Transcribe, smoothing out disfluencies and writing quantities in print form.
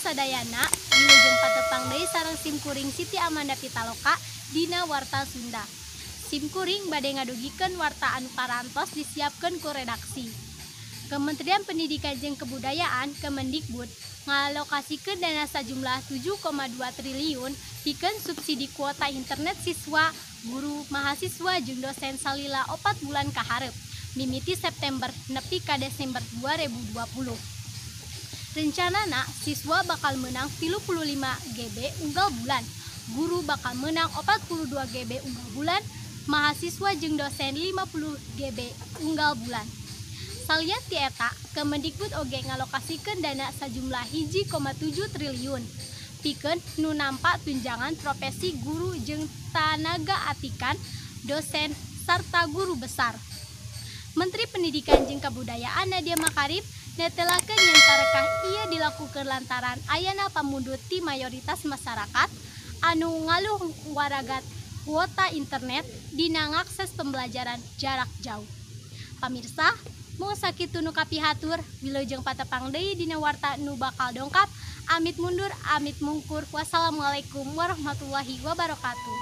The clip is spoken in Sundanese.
sadayana, wilujeng patepang deui sareng simkuring Siti Amanda Pitaloka dina Warta Sunda. Simkuring bade ngadugikeun warta anu parantos disiapkeun ku redaksi. Kementerian Pendidikan jeung Kebudayaan Kemendikbud ngalokasikeun dana sajumlah 7,2 triliun pikeun subsidi kuota internet siswa, guru, mahasiswa jeung dosen salila 4 bulan kaharep, mimiti September nepi ka Desember 2020. Rencanana siswa bakal menang 35 GB unggal bulan, guru bakal menang 42 GB unggal bulan, mahasiswa jeung dosen 50 GB unggal bulan. Salian ti eta, Kemendikbud oge ngalokasikeun dana sajumlah 1,7 triliun pikeun nu nampa tunjangan profesi guru jeung tanaga atikan, dosen, sarta guru besar. Menteri Pendidikan jeung Kabudayaan Nadiem Makarim netelakeun yen tarekah ieu dilakukeun lantaran ayana pamundut ti mayoritas masyarakat anu ngaluh waragat kuota internet dina ngakses pembelajaran jarak jauh. Pamirsa, mung sakitu nu kapihatur, wilujeng patepang deui dina warta nu bakal dongkap. Amit mundur, amit mungkur. Wassalamualaikum warahmatullahi wabarakatuh.